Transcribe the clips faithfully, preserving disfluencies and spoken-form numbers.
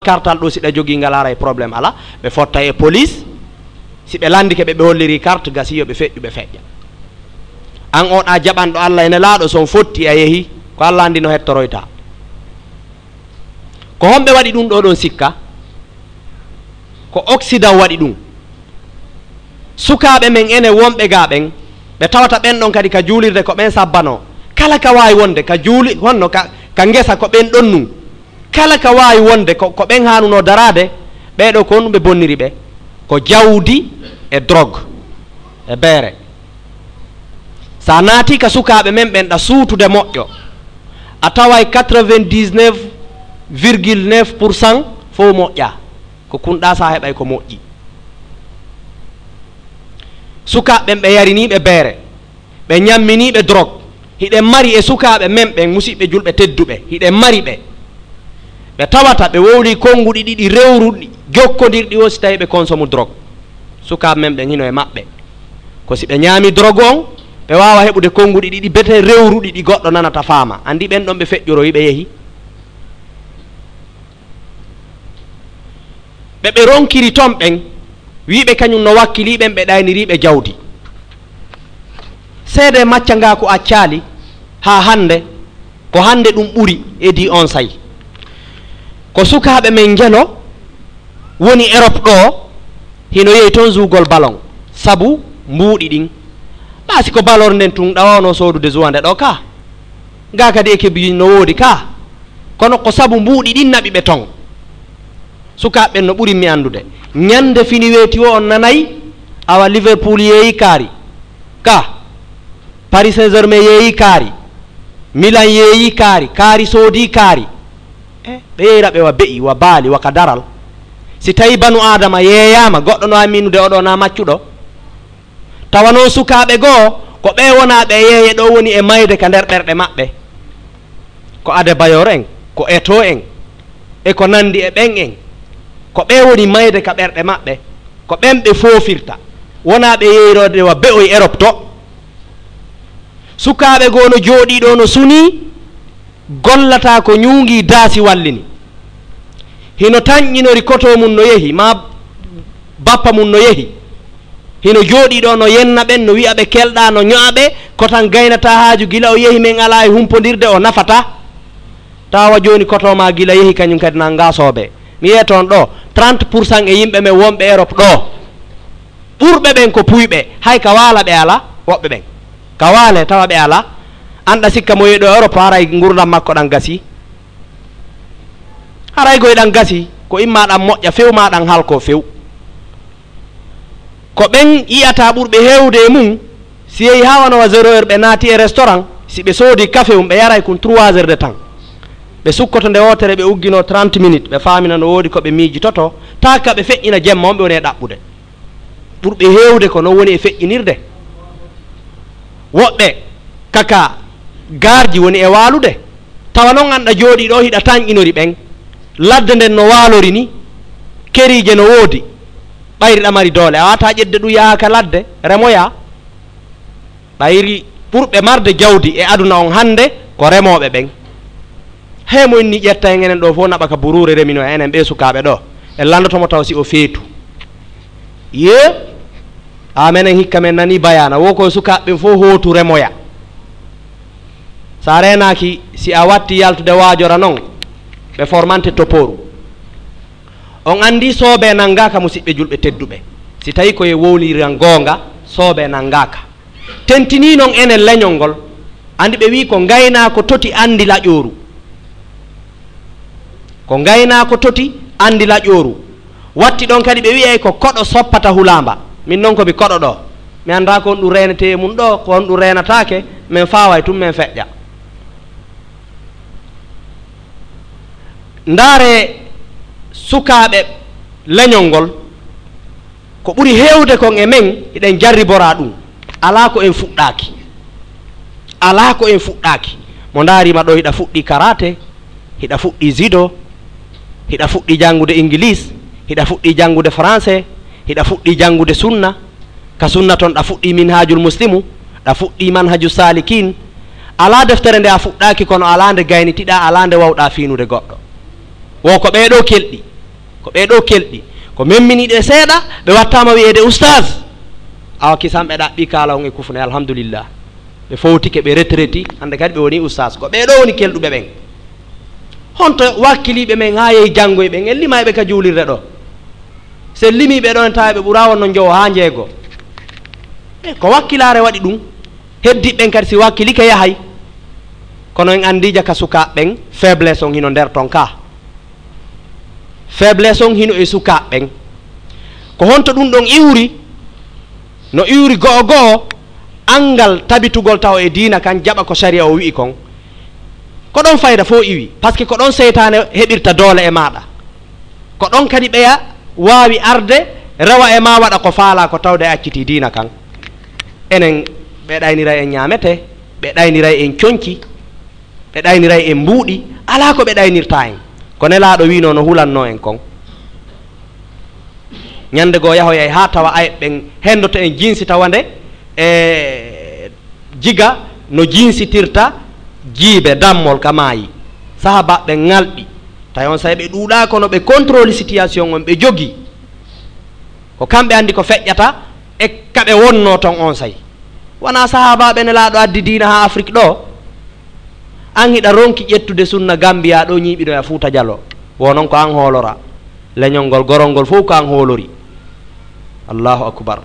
Kartal ɗo, si ɗa jogii ngal, aray problème ala. Ɓe fotta e police. Si ɓe lanndike ɓe, ɓe holliri carte, gasi yo ɓe feƴƴu, ɓe feƴƴa. An oɗa jaɓanɗo Allah e Nelaaɗo, so on fotti a yehi, ko Allah anndi no hettoroyta. Ko homɓe waɗi ɗum ɗo ɗon sikka? Ko Occident waɗi ɗum. Sukaaɓe men enen wonɓe ga ɓen, ɓe tawata ɓen ɗon kadi ka juulirde ko ɓen sabbanoo. Kala ka waawi wonde ka juuli, honno ka, ka ngesa ko ɓen ɗon nun. Kala ka waawi wonde ko, ko ɓen haanunoo daraade, ɓee ɗoo ko honɗum ɓe bonniri ɓe? Ko jawdi e drogue e beere. So a naatii ka sukaaɓe men ɓen ɗa suutude moƴƴo, a taway quatre-vingt-dix-neuf virgule neuf pour cent fof moƴƴaa. Ko kunɗaa sa heɓay ko moƴƴi. Sukaaɓe ɓen ɓe yarinii ɓe beere, ɓe ñamminiiɓe drogue. Hiɗen mari e sukaaɓe men ɓen, musiɓɓe julɓe tedduɓe, hiɗen mari ɓe. Ɓe tawata ɓe wowlii konnguɗi ɗiɗi rewruɗi, jokkondirɗi o, si tawii ɓe konsomu drogue. Sukaaɓe men ɓen hino e maɓɓe. Ko si ɓe ñaami drogue on, ɓe waawa heɓude konnguɗi ɗiɗi bete rewruɗi ɗi goɗɗo nanata faama. Anndi ɓen ɗon ɓe feƴƴoroyi, ɓe yehi. Ɓe ɓe ronkiri ton ɓen, wiiɓe kañum no wakkilii ɓen, ɓe ɗayniriiɓe jawdi. Seede macca ngaa ko accaali haa hannde, ko hannde ɗum ɓuri, edii onsay. Ko sukaaɓe men ngelo woni Europe ɗoo, hino yehi ton zuugol ballon, sabu mbuuɗi ɗin. Ɓaa si ko balor nden tun ɗa waawno soodude zuwande ɗoo ka. Ngaa kadi ekibuji no woodi ka. Kono ko sabu mbuuɗi ɗin naɓi ɓe ton. Sukaaɓe ɓen no ɓuri mi anndude. Ñande fini weeti o on nanay, awa Liverpool yeeyi kaari. Ka. Paris Saint-Germain yeeyi kaari. Milan yeeyi kaari. Kaari soodi kaari. E, ɓe yeeyra ɓe wa be'i, wa baali, wa ka daral. Si tawi banu Aadama yeeyaama, goɗɗo no waawi miinude oɗo na maccuɗo. Tawa non sukaaɓe goo, ko ɓe wonaa ɓe yeeye ɗo woni e mayde ka nder ɓerɗe maɓɓe. Ko Adebayor en, ko Eto en, e ko nandi e ɓen en. Ko ɓe woni mayde ka ɓerɗe maɓɓe. Ko ɓen ɓe foofirta. Wonaa ɓe yeeyroode wa be'oy Europe to. Sukaaɓe goo no jooɗii ɗo no sunii, gollataa ko ñuungii daasi wallini. Hino tanƴinori koto mun no yehi, maa bappa mun no yehi. Hino jooɗii ɗo no yenna ɓen, no wi'a ɓe kelɗaa, no ño'a ɓe, ko tan gaynataa haaju gila o yehi men alaa e humpondirde o nafataa. Tawa jooni koto maa gila yehi kañum kadi nan ngaa soobee. Mi yeeto on ɗo, trente pour cent e yimɓe men wonɓe Europe ɗo. Ɓurɓe ɓen ko puyɓe, hay ka waala ɓe alaa, woɓɓe ɓen. Ka waale tawa ɓe alaa. An ɗa sikka mo yehi ɗo Europe, haray ngurdam makko ɗan gasi. Haray goy ɗan gasi, ko imma ɗan moƴƴa few, maa ɗan halko few. Ko ɓen yi'ata ɓurɓe heewde e mun, si yehi haa wano wa zéro heure ɓe naati e restaurant, si ɓe soodi kafe um, ɓe yaray kun trois heures de temps. Ɓe sukkoto nde wootere, ɓe uggino trente minutes, ɓe faamina no woodi ko ɓe miijitoto, taa ka ɓe feƴƴina jemma on ɓe woni e ɗaɓɓude. Ɓurɓe heewde ko non woni e feƴƴinirde. Woɓɓe kaka gaarji woni e waalude. Tawa non an ɗa jooɗii ɗo hiɗa tanƴinori ɓen. Ladde nden no waalori ni. Keriije no woodi. Ɓayri ɗa mari doole. A waawataa ƴettude ɗum yahaa ka ladde, remoyaa. Ɓayri ɓurɓe marde jawdi e aduna on hannde ko remooɓe ɓen. Hee mo inni ƴetta en enen ɗo fof naɓa ka buruure remino e enen ɓee sukaaɓe ɗo. En lanndoto mo tawa si o feetu. Yee? A menen hikka men nanii bayaana. Wo ko sukaaɓe ɓen fof hootu remoya. So a reenaaki, si a watti yaltude waajora non, ɓe formante toppooru. On anndi soobee nanngaaka, musiɓɓe julɓe tedduɓe. Si tawii ko e wowliran goonga, soobee nanngaaka. Tentinii non enen leñol ngol, anndi ɓe wi'i ko ngaynaako toti anndi laƴooru. Ko ngaynaako toti anndi laƴooru. Watti ɗon kadi ɓe wi'ay ko koɗo soppata hulaamba. Min non ko mi koɗo ɗo. Mi anndaa ko honɗum reenetee e mun ɗo, ko honɗum reenataake, men faaway tun men feƴƴa. Ndaare sukaaɓe leñol ngol, ko ɓuri heewde kon e men, hiɗen jarriboraa ɗum. Alaa ko en fuɗɗaaki. Alaa ko en fuɗɗaaki. Mo ndaariima ɗo, hiɗa fuɗɗii karaate, hiɗa fuɗɗii judo, hiɗa fuɗɗii janngude Ingilis, hiɗa fuɗɗii janngude français, hiɗa fuɗɗii janngude sunna. Ka sunna ton, ɗa fuɗɗii Minhajul Muslimu, ɗa fuɗɗii Manhaju Salikin. Alaa deftere nde a fuɗɗaaki, kono alaa nde gaynitiɗaa, alaa nde wawɗaa fiinude goɗɗo. Wo ko ɓee ɗoo kelɗi. Ko ɓee ɗoo kelɗi, ko memminiiɗo e seeɗa, ɓe wattaama wiyeede ustaas. Awa kisan ɓe ɗaɓɓi kaala on e kufune, alhamdulillah. Ɓe fowtike, ɓe retreti, hannde kadi ɓe woni ustaas. Ko ɓee ɗoo woni kelɗuɓe ɓen. Honto wakkiliiɓe men haa yehi janngoy ɓen, en limayɓe ka juulirde ɗoo. So en limii ɓee ɗoo, en tawa ɓe ɓuraa won no njowo haa njeego. E ko wakkilaare waɗi ɗum. Heddiiɓe ɓen kadi si wakkilike yahay. Kono en anndii jaka sukaaɓe ɓen, faiblesse on hino nder ton ka. Faiblesse on hino e sukaaɓe ɓen. Ko honto ɗum ɗon iwri? No iwri go'o go'o, anngal tabitugol taho e diina kan, jaɓa ko sariya o wi'i kon. Ko ɗon fayda fof iwi, parce que ko ɗon seytaane heɓirta doole e maaɗa. Ko ɗon kadi ɓeya waawi arde, rewa e ma, waɗa ko faalaa ko tawde a accitii diina kan. Enen, ɓe ɗayniray en ñaamete, ɓe ɗayniray en conci, ɓe ɗayniray en mbuuɗi, alaa ko ɓe ɗaynirta en. Ko Nelaaɗo wiinoo no hulannoo en kon. Ñande goo yahoyay haa tawa ayɓe ɓen hendoto en jinsi tawa nde e jiga no jinsitirta jiibe dammol ka maayi. Sahaabaaɓe ɓen ŋalɗi. Tawi on say ɓe ɗuuɗaa kono ɓe contrôle situation on ɓe jogi. Ko kamɓe anndi ko feƴƴata e ka ɓe wonnoo ton on say. Wanaa sahaabaaɓe Nelaaɗo addi diina haa Afrik ɗoo. An hiɗa ronki ƴettude sunna Gambiya ɗoo ñiiɓinoya Fuuta Jaloo. Wo non ko an hoolora. Leñol ngol, gorol ngol fof ko an hoolori. Allahu akbar.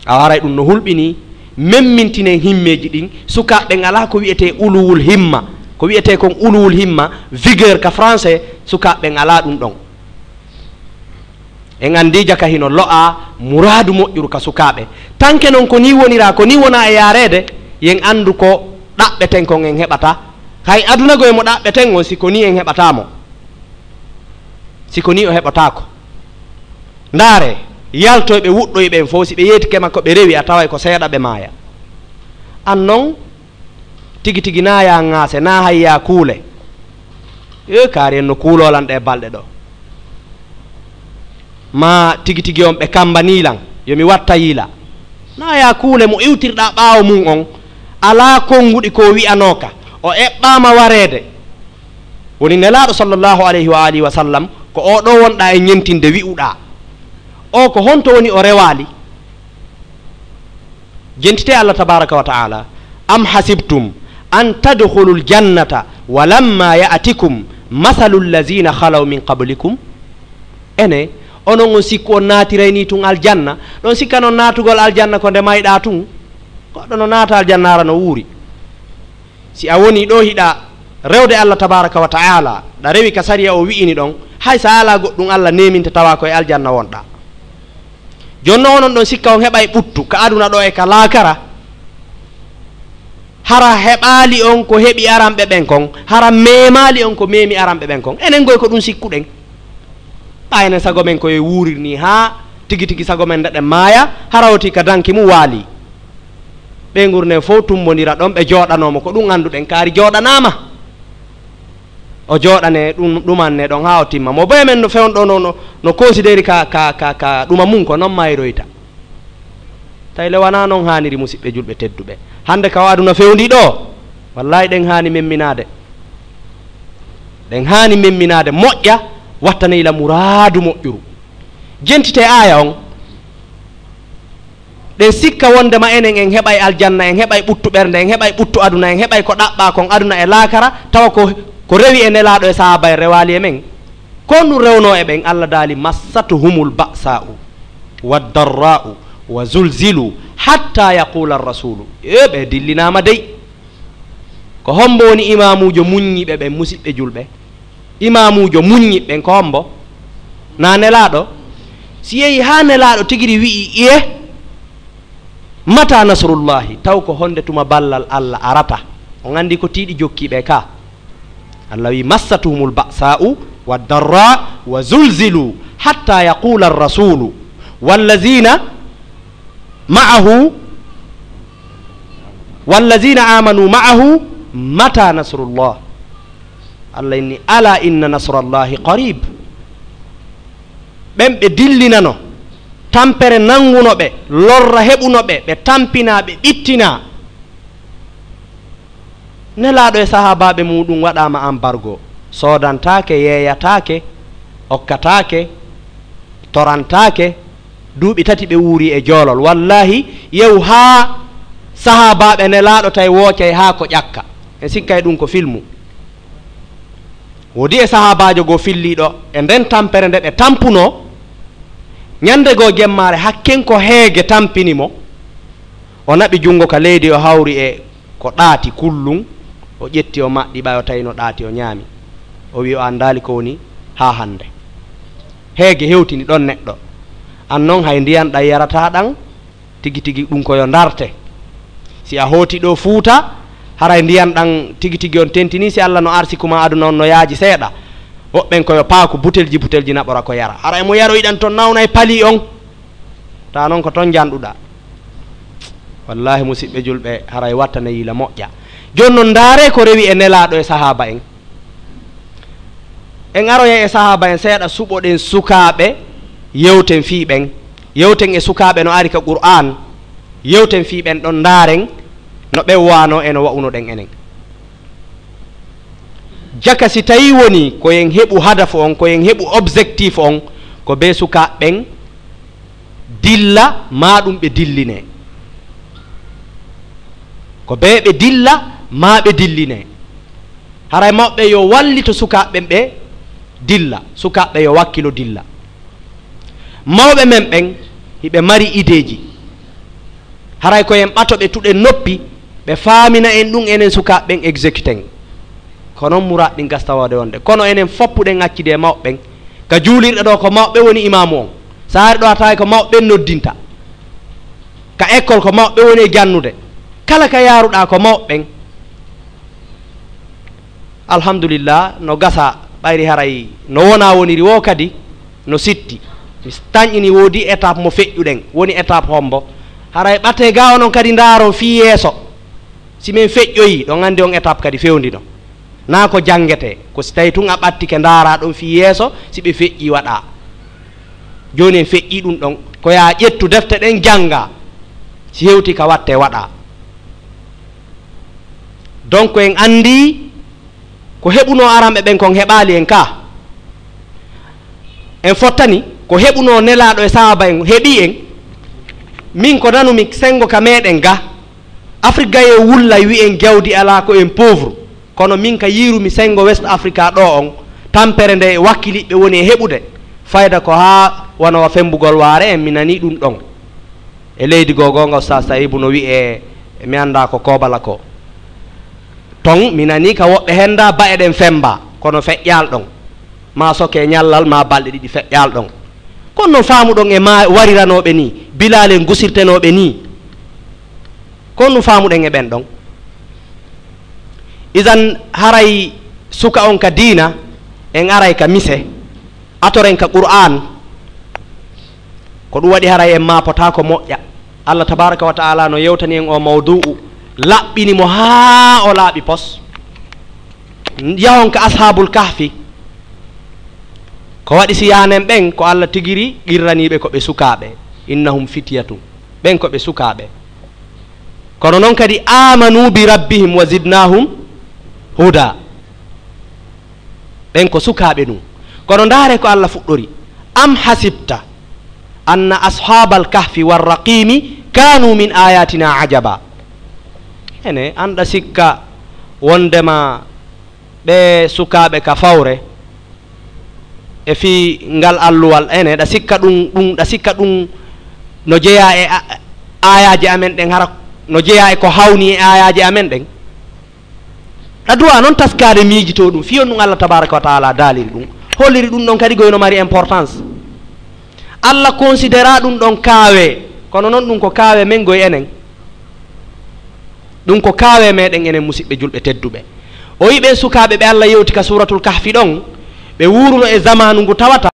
A waray ɗum no hulɓini, memmintinen himmeeji ɗin. Sukaaɓe ɓen alaa ko wi'etee uluwul himma. Ko wi'etee kon uluwul himma, vigueur ka français, sukaaɓe ɓen alaa ɗum ɗon. En anndi jaka hino lo'aa muraadu moƴƴuru ka sukaaɓe. Tanke non ko nii woniraa, ko nii wonaa e yaareede, yen anndu ko ɗaɓɓeten kon en heɓata. Hay aduna goo e mo ɗaɓɓeten on, si ko nii en heɓataa mo. Si ko nii o heɓotaako. Ndaare, yaltoyɓe wuɗɗoyɓe ɓen fof, si ɓe yeetike makko ɓe rewi, a taway ko seeɗa ɓe maaya. An non, tigi tigi naa yaa ŋaase, naa hay yaa kuule. E kaari en no kuuloo lan ɗee balɗe ɗoo. Maa tigi tigi on ɓe kammbanii lan, yo mi watta yiila. Naa yaa kuule mo iwtirɗaa ɓaawo mun on, alaa konnguɗi ko wi'anooka. O eɓɓaama wareede. Woni Nelaaɗo sallallahu alayhi wa alihi wa sallam, ko oo ɗoo wonɗaa e ñentinde wi'uɗaa. O ko honto woni o rewaali? Jentitee Allah tabaraka wa ta'ala, "Am hasibtum an tadkhulul jannata wa lamma ya'tikum mathalul lazina khalaw min qablikum?" Ene, onon on sikku on naatiray nii tun aljanna? Ɗon sikkanon naatugol aljanna ko nde mayɗaa tun? Goɗɗo no naata aljanna hara no wuuri. Si a woni ɗoo hiɗa rewde Allah tabaraka wa ta'ala, ɗa rewi ka sariya o wi'ini ɗon, hay sa alaa goɗɗum Allah neeminta tawa ko e aljanna wonɗaa. Jonno onon ɗon sikka on heɓay ɓuttu ka aduna ɗoo e ka laakara. Hara heɓaali on ko heɓi aranɓe ɓen kon, hara meemaali on ko meemi aranɓe ɓen kon. Enen goy ko ɗum sikkuɗen. Ɓay enen sago men ko e wuurir nii haa tigi tigi sago men ndeɗen maaya, hara oti ka danki mum waali. Ɓeynguure nden fow tumbondira ɗon, ɓe jooɗanoo mo, ko ɗum annduɗen, kaari jooɗanaama. O jooɗane ɗum, ɗumanne ɗon haa o timma. Mo boye men no fewndo no, no, no considéri ka, ka, ka, ka ɗuma mum ko non mayroyta. Tawi le wanaa non haaniri, musiɓɓe julɓe tedduɓe. Hannde ka o aduna fewndi ɗoo, wallahi ɗen haani memminaade. Ɗen haani memminaade, moƴƴa, wattaneyla muraadu moƴƴuru. Jentite aaya on. Ɗen sikka wondema enen en heɓay aljanna, en heɓay ɓuttu ɓernde, en heɓay ɓuttu aduna, en heɓay ko ɗaɓɓaa kon aduna e laakara, tawa ko, ko rewi e Nelaaɗo e sahaaba en rewaali e men. Ko honɗum rewnoo e ɓen? Allah daali, "Massatuhumul ba'sa'u wad darra'u wa zulzilu hatta yaqula ar-rasulu." E ɓe dillinaama dey. Ko hombo woni imaamuujo muññiɓe ɓen, musiɓɓe julɓe? Imaamuujo muññiɓe ɓen ko hombo? Na Nelaaɗo? Si yehi haa Nelaaɗo tigiri wi'i, "Iye, mata nasrullahi?" Taw ko honde tuma ballal Allah arata? On anndi ko tiiɗi jokkiiɓe ka. Allah wi, "Massatuhumul ba'sa'u wad darra wa zulzilu hatta yaqula ar-rasulu wallazina ma'ahu, wallazina amanu ma'ahu, mata nasrullah." Allah inni, "Ala inna nasrallahi qarib." Ɓen ɓe dillinano, tampere nanguno ɓe, lorra heɓuno ɓe, ɓe tampina, ɓe ɓittina. Nelaaɗo e sahaabaaɓe muuɗum waɗaama embargo, soodantaake, yeeyataake. okkataake, torantaake, duuɓi tati ɓe wuuri e joolol. Wallaahi, yew haa sahaabaaɓe Nelaaɗo tawi woocay haa ko ƴakka. En sikkay ɗum ko filmu. Woodi e sahaabaajo goo filliiɗo e nden tampere nde ɓe tampunoo. Ñande goo jemmaare, hakken ko heege tampini mo. O naɓi junngo ka leydi, o hawri e ko ɗaati kullum, o ƴetti, o maɗɗi, ɓay o tawi no ɗaati, o ñaami. O wi'i o anndaali ko woni haa hannde. Heege hewtini ɗon neɗɗo. An non hay ndiyan ɗan yarataa ɗan, tigi tigi ɗum ko yo ndarte. Si a hooti ɗoo Fuuta, haray ndiyan ɗan tigi tigi on tentinii, si Alla no arsiku maa aduna on no yaaji seeɗa. Woɓɓen ko yo paaku butelji butelji naɓora ko yara. Haray mo yaroyi ɗan ton nawnay pali on. Taa non ko ton njanɗuɗaa. Wallaahi, musiɓɓe julɓe, haray wattane yila moƴƴa. Jooni non, ndaaree ko rewi e Nelaaɗo e sahaaba en. En aroyay e sahaaba en seeɗa, suɓoɗen sukaaɓe, yewten fii ɓen. Yewten e sukaaɓe no ari ka Qur'aan. Yewten fii ɓen ɗon, ndaaren no ɓen waanoo e no wa'unoɗen enen. Jaka si tawii wonii ko en heɓu hadafu on, ko en heɓu objectif on, ko bee sukaaɓe ɓen dilla, maa ɗum ɓe dillinee. Ko bee ɓe dilla, maa ɓe dillinee. Haray mawɓe yo wallito sukaaɓe ɓen ɓe dilla, sukaaɓe ɓe yo wakkilo dilla. Mawɓe men ɓen, hiɓe mari ideeji. Haray ko en ɓato ɓe, tuɗen noppi, ɓe faamina en ɗum, enen sukaaɓe ɓen exécuten. Ko non muraad ɗin gasta waawde wonde. Kono enen fow puɗen accide e mawɓe ɓen. Ka juulirɗe ɗoo, ko mawɓe woni imaamu on. Saare ɗoo a tawi ko mawɓe ɓen noddinta. Ka école, ko mawɓe woni e jannude. Kala ka yaaruɗaa, ko mawɓe ɓen. Alhamdulillah, no gasa ɓayri haray no wona woniri woo kadi no sitti. Mi tanƴini, woodi étape mo feƴƴuɗen, woni étape hombo? Haray ɓatee ga onon kadi ndaaron fii yeeso. Si men feƴƴoyi, ɗon anndi on étape kadi fewndino. Naa ko janngetee, ko si tawii tun a ɓattike ndaaraa ɗon fii yeeso, si ɓe feƴƴii waɗaa. Jooni en feƴƴii ɗum ɗon, ko yaa ƴettu defte ɗen janngaa, si hewtii ka wattee waɗaa. Donc en anndii ko heɓunoo aranɓe ɓen kon heɓaali en ka. En fottani ko heɓunoo Nelaaɗo e sahaaba en heɓii en. Min ko nanumi senngo ka meeɗen ga, Afrik ga yo wullay wi'en jawdi alaa, ko en pauvre. Kono min ka yiirumi senngo West Africa ɗoo on, tampere nde wakkiliɓɓe woni e heɓude, fayda ko haa wano wa femmbugol waare en, mi nanii ɗum ɗon. E leydi goo goonga, Ustaas Sayibu no wi'ee, mi anndaa ko koobala ko. Ton mi nanii ka woɓɓe henndaa ba'e ɗen femmba, kono feƴƴaali ɗon. Maa sokee ñallal, maa balɗe ɗiɗi feƴƴaali ɗon. Kono no faamuɗon e ma wariranooɓe nii, bilaalen gusirtenooɓe nii. Ko no faamuɗen e ɓen ɗon? Idan haray suka on ka diina, en aray ka mise, atoren ka Qur'aan. Ko ɗum waɗi haray en maapotaako moƴƴa. Allah tabaaraka wa ta'ala no yewtani en oo mawdu'u, laɓɓini mo haa o laaɓi pos. Yahon ka Ashaabul Kahfi. Ko waɗi si yaanen ɓen, ko Allah tigiri qirraniiɓe ko ɓe sukaaɓe. Innahum fityatun. Ɓen ko ɓe sukaaɓe. Kono non kadi, "Aamanu bi rabbihim wa zidnaahum huda." Ɓen ko sukaaɓe nun. Kono ndaare ko Allah fuɗɗori. "Am hasibta anna ashaabal kahfi war raqiimi kaanu min aayaatina ajaba." Ene, an ɗa sikka wondema ɓe sukaaɓe ka fawre e fii ngal alluwal, ene, ɗa sikka ɗum, ɗum, ɗa sikka ɗum no jeyaa e a-, aayaaje amen ɗen, hara no jeyaa e ko hawni e aayaaje amen ɗen? Ɗa duwaa non taskaade miijitoo ɗum, fii on ɗum Allah tabaaraka wa ta'ala daaliri ɗum, holliri ɗum ɗon kadi ko no mari importance. Allah considéra ɗum ɗon kaawee, kono non ɗum ko kaawee men goy enen. Ɗum ko kaawee meɗen enen, musiɓɓe julɓe tedduɓe. O wi'i ɓen sukaaɓe ɓe Allah yewti ka Suuratul Kahfi ɗon, ɓe wuuruno e zamaanu ngu tawata